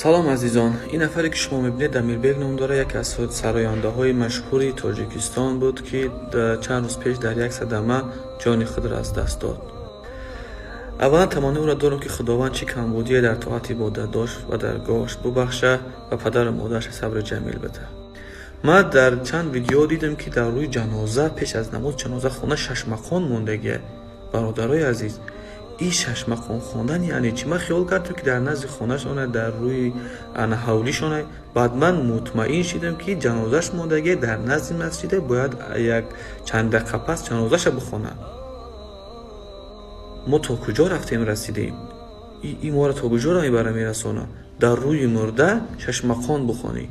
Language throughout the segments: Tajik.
Салом, азизон! Ин нафаре, ки шумо мебинед, Дамирбек ном дорад, яке аз сарояндаҳои машҳури Тоҷикистон буд, ки чанд рӯз пеш дар як садама ҷони худро аз даст дод. Аввалан, таманнои ӯро дорам, ки Худованд чӣ камбудие дар тоат ибодат дошт ва даргоҳаш бубахша ва падару модараш сабри ҷамил бида. Ман дар чанд видео дидам, ки дар рӯи ҷаноза пеш аз намоз ҷаноза хонда шашмақом мондагия. Бародарои азиз, ин шашмақом хондан яъне чӣ? Ман хиёл кардам, ки дар назди хонашона, дар рӯи ҳавлишона. Баъд ман мутмаин шидам, ки ҷанозаш мондагия дар назди масҷиде, бояд як чанд дақиқа пас ҷанозаша бихонад. Мо то куҷо рафтем, расидем? Ин моро то куҷоро мебара, мерасонад? Дар рӯи мурда шашмақом бихонӣ?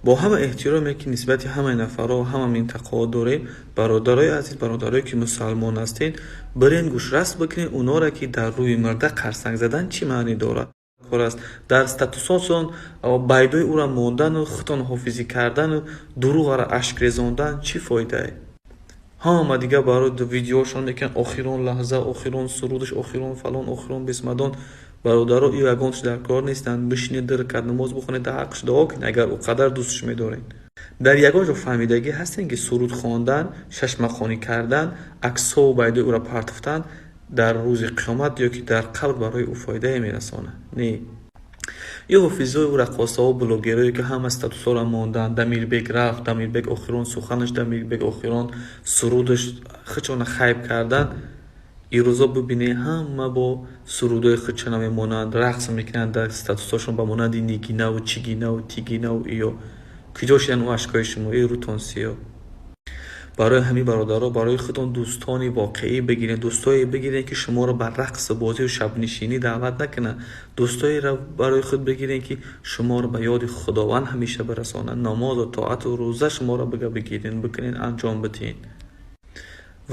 Бо ҳама эҳтироме, ки нисбати ҳамаи нафарҳо, ҳама минтақаҳо дорем, бародарои азиз, бародарое, ки мусалмон ҳастед, бирен гӯшрас бикунед онҳоро, ки дар рӯи мурда қарсанг задан чӣ маънӣ дорад? Кор аст дар статусотон байдои ӯра мондану худтон ҳофизӣ кардану дурӯғаро ашк резондан чӣ фоидае? Ҳама дигар барои видеошон мекунанд: охирон лаҳза, охирон сурудаш, охирон фалон, охирон бисмадон. Бародаро, ин ягонташ дар кор нестанд. Бишинед, ду ракат намоз бихонед, дар ҳаққаш дуо кунед, агар ӯ қадар дӯстш медоред. Дар ягон ҷо фаҳмидагӣ ҳастем, ки суруд хондан, шашмақонӣ кардан, аксову байдои ӯро партофтан дар рӯзи қиёмат ё ки дар қабр барои ӯ фоидае мерасонад? Не. Ин ҳофизою раққосаҳо, блогерое, ки ҳама статусҳоро монданд: «Дамирбек рафт», «Дамирбек охирон суханаш», «Дамирбек охирон сурудаш», худшона хайб кардан. Ирӯзо бибинед, ҳама бо сурудҳои худшона мемонанд, рақс мекунанд дар статусҳошон, ба монанди Нигинаву Чигинаву Тигинаву. Иё куҷо шидан ӯ ашкҳои шумо? Э, рӯтон сиёҳ! Барои ҳамин, бародаро, барои худтон дӯстони воқеӣ бигиред, дӯстое бигиред, ки шуморо ба рақсу бозию шабнишинӣ даъват накунанд, дӯстоеро барои худ бигиред, ки шуморо ба ёди Худованд ҳамеша бирасонанд, намозу тоату рӯза шуморо бига бигирен, бикунен, анҷом бидиҳен.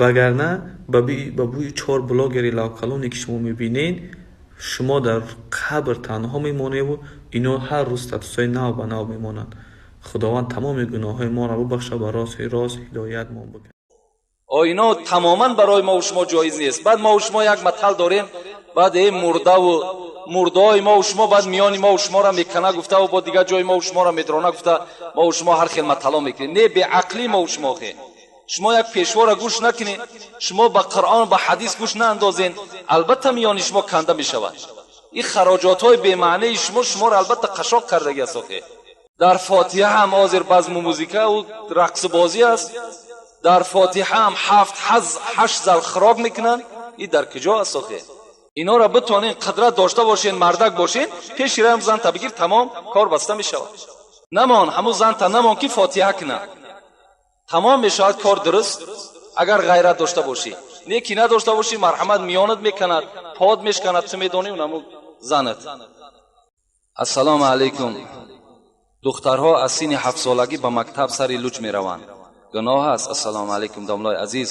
Вагарна ба бӯи чор блогери лавкалоне, ки шумо мебинед, шумо дар қабр танҳо мемоневу ино ҳар рӯз статусҳои нав ба нав мемонанд. Худованд тамоми гуноҳҳои моро бубахшад, ба рости рост ҳидоятмон бикунад. Оино тамоман барои мову шумо ҷоиз нест. Баъд мову шумо як матал дорем, баъд э мурдаву мурдаҳои мову шумо баъд миёни мову шуморо мекана гуфтаву бо дигар ҷои мову шуморо медрона гуфта, мову шумо ҳар хел матало мекунем. Не, беақлӣ мову шумо хе. Шумо як пешвора гӯш накунед, шумо ба Қуръон, ба ҳадис гӯш наандозен, албатта миёни шумо канда мешавад. Ин хароҷотҳои бемаънии шумо шуморо албатта қашоқ кардагӣ аст. Охе, дар фотиҳа ҳам ҳозир базму музикаву рақсубозӣ аст, дар фотиҳа ҳам ҳафт ҳашт зал хирок мекунанд. Ин дар куҷо аст охе? Инора битонен, қудрат дошта бошен, мардак бошен, пеши раям занта бигир, тамом, кор баста мешавад. Намон, ҳамун занта намон, ки фотиҳа кунад, тамом мешавад кор, дуруст. Агар ғайрат дошта бошӣ. Не ки надошта бошӣ, марҳамат, миёнат меканад, под мешканад, ту медонӣ унаму занат. Ассалому алайкум. Духтарҳо аз синни ҳафтсолагӣ ба мактаб сари луч мераванд, гуноҳ аст? Ассалому алайкум, домлои азиз.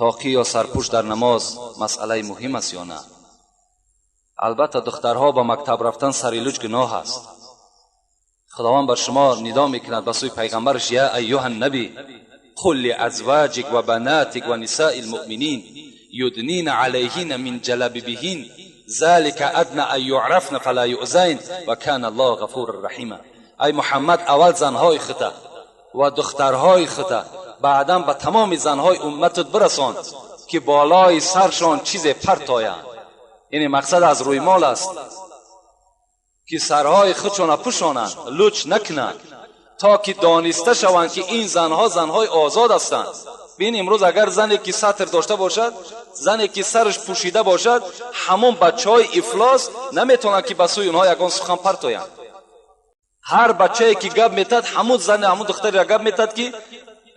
Тоқӣ ё сарпӯш дар намоз масъалаи муҳим аст ё на? Албатта, духтарҳо ба мактаб рафтан сари луч гуноҳ аст. Худованд бар шумо нидо мекунад ба сӯи пайғамбараш: «Я айюҳа наби, қул лиазваҷик ва банатик ва нисаи лмуъминин юднина алайҳинна мин ҷалабибиҳин, залика адна ан юърафна фала юъзайн ва кана аллоҳу ғафуран раҳима». Ай Муҳаммад, аввал занҳои хута ва духтарҳои хута, баъдан ба тамоми занҳои умматат бирасон, ки болои саршон чизе партоянд, яъне мақсад аз рӯймол аст, ки сарҳои худшона пӯшонанд, луч накунанд, то ки дониста шаванд, ки ин занҳо занҳои озод ҳастанд. Бин, имрӯз агар зане ки сатр дошта бошад, зане ки сараш пӯшида бошад, ҳамон бачаҳои ифлос наметавонанд, ки ба сӯи онҳо ягон сухан партоянд. Ҳар бачае ки гап метад, ҳамун зане, ҳамун духтареро гап метад, ки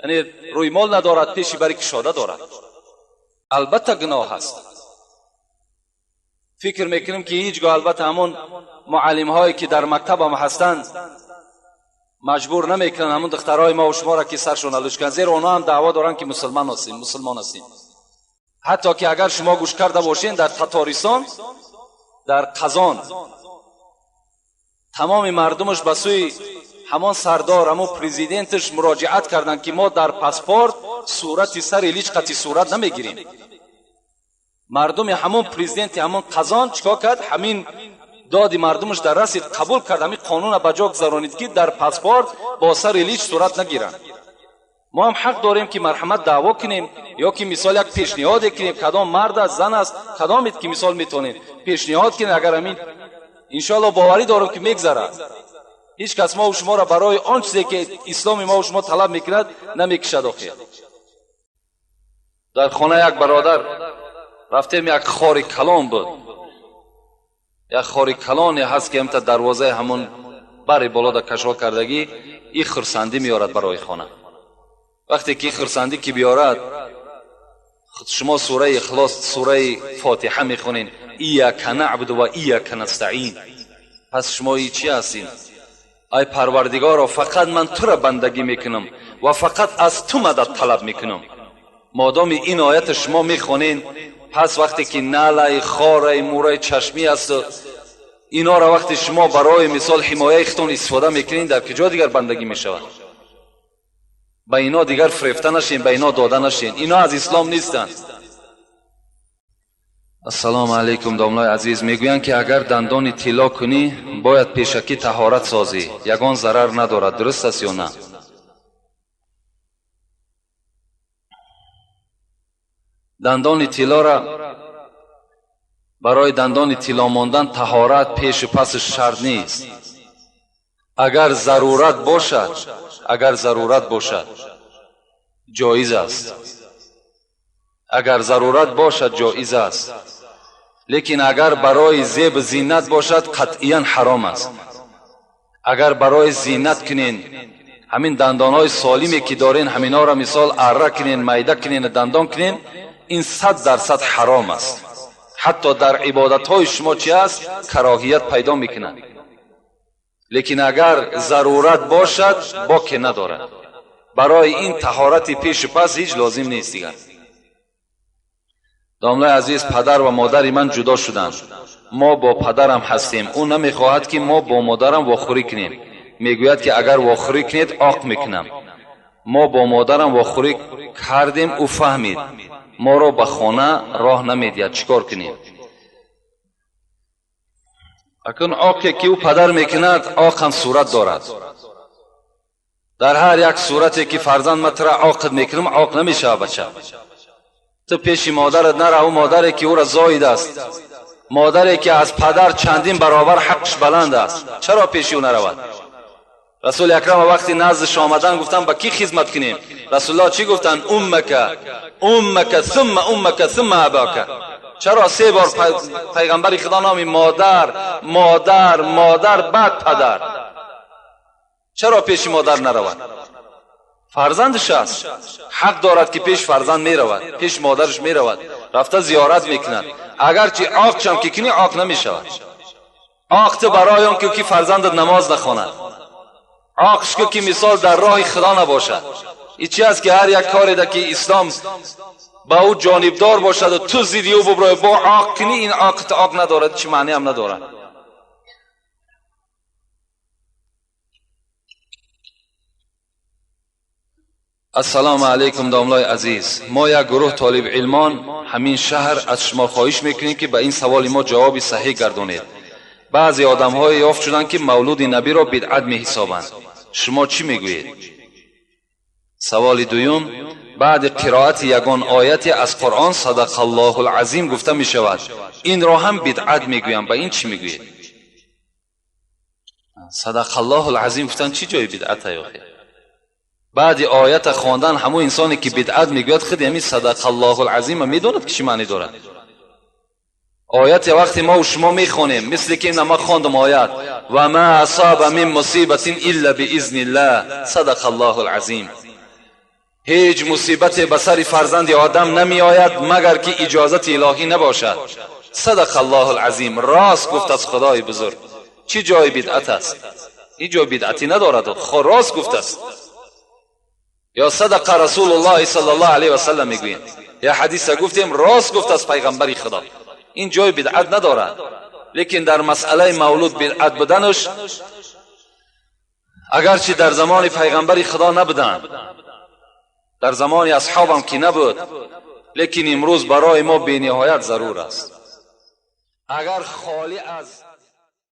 яъне рӯймол надорад, пеши бари кушода дорад. Албатта, гуноҳ аст. Фикр мекунем, ки ҳеҷ гоҳ албатта ҳамон муаллимҳое, ки дар мактабам ҳастанд, маҷбур намекунанд ҳамон духтарҳои мо шуморо, ки саршона луч кунанд, зеро онҳо ҳам даъво доранд, ки мусулман ҳастем, мусулмон ҳастем. Ҳатто ки агар шумо гӯш карда бошед, дар Татористон, дар Қазон тамоми мардумаш ба сӯи ҳамон сардор, ҳамон президенташ муроҷиат карданд, ки мо дар паспорт сурати сари лич қати сурат намегирем. Мардуми ҳамон президенти ҳамон Қазон чикор кард? Ҳамин Доди мардумаш дар расид, қабул кард, ҳамин қонуна ба ҷо гузаронид, ки дар паспорт бо сари лич сурат нагиранд. Мо ҳам ҳақ дорем, ки марҳамат даъво кунем, ё ки мисол як пешниҳоде кунем, кадом мард аст, зан аст, кадомед ки мисол метавонем пешниҳод кунем. Агар ҳамин иншоалло боварӣ дорам, ки мегзарад. Ҳеҷ кас мо шуморо барои он чизе ки исломи мо шумо талаб мекунад намекишад. Охир дар хона як бародар рафтем, як хори калон буд, як хори калоне ҳаст, ки ҳамта дарвозаи ҳамон бари боло да кашол кардагӣ, и хурсандӣ меорад барои хона. Вақте ки хурсандӣ ки биёрад, шумо сураи Ихлос, сураи Фотиҳа мехонед, ияка наъбуду ва ияка настаин. Пас шумо и чӣ ҳастин? Ай Парвардигоро, фақат ман тура бандагӣ мекунам ва фақат аз ту мадад талаб мекунам. Модоми ин оята шумо мехонед, пас вақте ки налай, хорай, мурай чашмӣ асту инора вақте шумо барои мисол ҳимояи худтон истифода мекунед, дар куҷо дигар бандагӣ мешавад? Ба ино дигар фирефта нашин, ба ино дода нашин, ино аз ислом нестанд. Ассалому алайкум, домлои азиз. Мегӯянд, ки агар дандони тилло кунӣ, бояд пешакӣ таҳорат созӣ, ягон зарар надорад. Дуруст аст ё на? Дандони тиллора барои дандони тилло мондан таҳорат пешу пасаш шарт нест. Агар зарурат бошад, агар зарурат бошад, ҷоиз аст. Агар зарурат бошад, ҷоиз аст. Лекин агар барои зеб зинат бошад, қатъиян ҳаром аст. Агар барои зинат кунен, ҳамин дандонҳои солиме ки дорен, ҳаминҳоро мисол арра кунен, майда кунен, дандон кунен, ин 100% ҳаром аст. Ҳатто дар ибодатҳои шумо чи аст? Кароҳият пайдо мекунад. Лекин агар зарурат бошад, боке надорад. Барои ин таҳорати пешу пас ҳеҷ лозим нест дигар. Домлаи азиз, падар ва модари ман ҷудо шуданд. Мо бо падарам ҳастем. Ӯ намехоҳад, ки мо бо модарам вохӯрӣ кунем. Мегӯяд, ки агар вохӯрӣ кунед, оқ мекунам. Мо бо модарам вохӯрӣ кардем, ӯ фаҳмид. Моро ба хона роҳ намедиҳад. Чӣ кор кунем? Акун оқе ки ӯ падар мекунад, оқ ҳам сурат дорад. Дар ҳар як сурате ки фарзанд ма тура оқд мекунам, оқ намешавад бача. Ту пеши модарат нара, ӯ модаре ки ӯра зоид аст, модаре ки аз падар чандин баробар ҳаққаш баланд аст, чаро пеши ӯ наравад? Расули акрам вақти наздаш омадан гуфтанд, ба кӣ хизмат кунем? Расулуллоҳ чӣ гуфтанд? Уммака, уммака, сумма уммака, сумма абака. Чаро се бор пайғамбари Худо номи модар, модар, модар, баъд падар? Чаро пеши модар наравад? Фарзандаш аст, ҳақ дорад, ки пеш фарзанд меравад, пеш модараш меравад, рафта зиёрат мекунад. Агарчи оқчам ки кунӣ, оқ намешавад. Оқ ту барои он ки фарзандат намоз нахонад, оқш ки мисол дар роҳи Худо набошад. И чи аст, ки ҳар як коре ки ислом ба ӯ ҷонибдор бошаду ту зидди ӯ буброи бо оқ кунӣ, ин оқ ту оқ надорад, чӣ маъне ҳам надорад. Ассалому алайкум, домлои азиз. Мо як гурӯҳ толибилмон ҳамин шаҳр аз шумо хоҳиш мекунем, ки ба ин саволи мо ҷавоби саҳеҳ гардонед. Баъзе одамҳое ёфт шуданд, ки мавлуди набиро бидъат меҳисобанд. Шумо чӣ мегӯед? Саволи дуюм: баъди қироати ягон ояте аз Қуръон садақаллоҳул азим гуфта мешавад. Инро ҳам бидъат мегӯям. Ба ин чӣ мегӯед? Садақаллоҳул азим гуфтан чӣ ҷои бидъат охир? Баъди оята хондан ҳамон инсоне ки бидъат мегӯяд, худи ҳамин садақаллоҳул азима медонад, ки чӣ маъне дорад. Ояте вақте мо шумо мехонем, мисли ки ина ма хондам оят, ва ма асаба мин мусибатин илла биизниллаҳ, садақаллоҳул азим. Ҳеҷ мусибате ба сари фарзанди одам намеояд, магар ки иҷозати илоҳӣ набошад. Садақаллоҳул азим. Рост гуфт аз Худои бузург. Чӣ ҷои бидъат аст? Ҳеҷ ҷои бидъатӣ надорад. Рост гуфтааст. Ё садақа Расулуллоҳи саллаллоҳу алайҳи васаллам мегӯем. Я ҳадиса гуфтем, рост гуфт аз пайғамбари Худо. Ин ҷои бидъат надорад. Лекин дар масъалаи мавлуд бидъат буданаш, агарчи дар замони пайғамбари Худо набуданд, дар замони асҳобам ки набуд, лекин имрӯз барои мо бениҳоят зарур аст. Агар холӣ аз